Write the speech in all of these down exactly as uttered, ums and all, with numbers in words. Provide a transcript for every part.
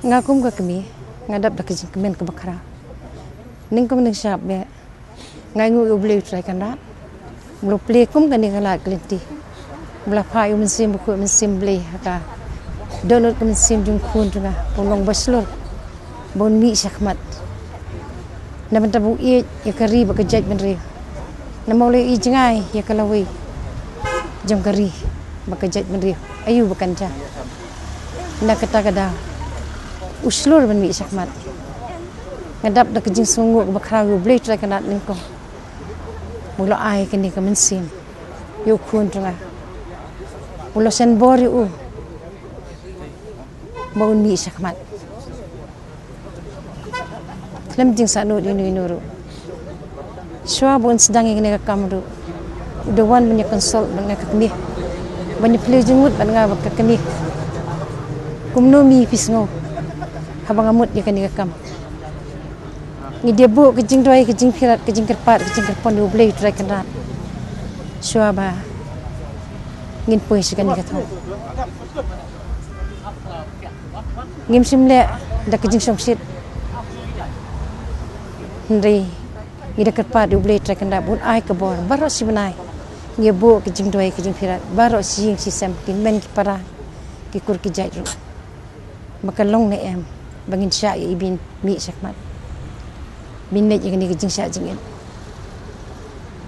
Nga kum ka kmie, nga dap da ka jingkmen kaba khraw. Nyngkong nyngshap bha nga ainguh ïa U Blei U Trai Kynrad, ba u la plie kum kane ka lad ka lynti, ba u la phah ïa U Mynsiem Bakhuid, Mynsiem Blei ha ka dohnud ka mynsiem jong u khun jong nga, ba un long bashlur, ba un mih shakhmat, na bynta ba un ïeit ïa ka ri bad ka jaitbynriew. Namar u la ïohi jngai ïa ka lawei jong ka ri bad ka jaitbynriew, aïu ba kan jia. Na kata ka daw u shlur ban mih shakhmat. Nga dap da ka jingsngewnguh kaba khraw ïa U Blei U Trai Kynrad nyngkong, ba u la ai kane ka mynsiem ïa u khun jong nga, ba u la sngewbor ïa u ba un mih shakhmat. Khlem jingsahnud ïano ïano ruh, shuwa ba un sdang ïa kane ka kam ruh, u da wan ban ïa consult bad nga ka kmie, ban ïa phylliew jingmut bad nga bad ka kmie. Kumno mi phi sngew haba nga mut ïa kane ka kam? Ngi dei buh ka jingduwai, ka jingpyrkhat, ka jingkyrpad, ka jingkyrpon ïa U Blei U Trai Kynrad shuwa ba ngin poi sha kane ka thong. Ngim shym leh da ka jingshongshit, hynrei ngi da kyrpad ïa U Blei U Trai Kynrad ba un ai ka bor baroh shi bnai. Ngi buh ka jingduwai, ka jingpyrkhat baroh shi ïing shi sem, ki kmien ki para, ki kur ki jait ruh, ba ka long ne em ba ngin shah ïa i ban mih shakhmat, ban leit ïa kane ka jingshah jingit.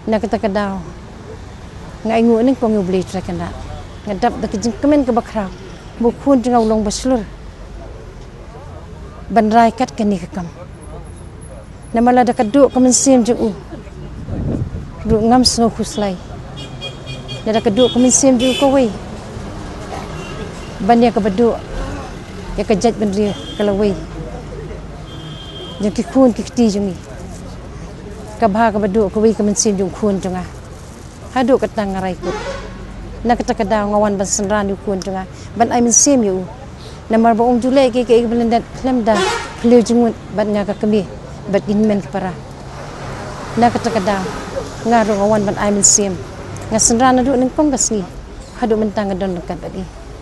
Na kata ka daw nga ainguh nyngkong ïa U Blei U Trai Kynrad, nga dap da ka jingkmen kaba khraw ba u khun jong nga u long bashlur ban rai kat kane ka kam. Namar lada ka duh ka mynsiem jong u ruh, ngam sngewkhuslai. Lada ka duh ka mynsiem jong u kawei ban ïa kaba duh ïa ka jaitbynriew, ka lawei jong ki khun ki kti jong ngi, ka bha kaba duh kawei ka mynsiem jong u khun jong nga. Haduh katta nga rai kut. Na kata ka daw nga wan ban synran ïa u khun jong nga, ban ai mynsiem ïa u. Namar ba ym ju leh kiei kiei kiba lyndet khlem da phylliew jingmut bad nga ka kmie bad ki kmien ki para. Na kata ka daw nga ruh nga wan ban ai mynsiem. Nga synran naduh nyngkong ka sngi haduh mynta, nga don ryngkat bad i.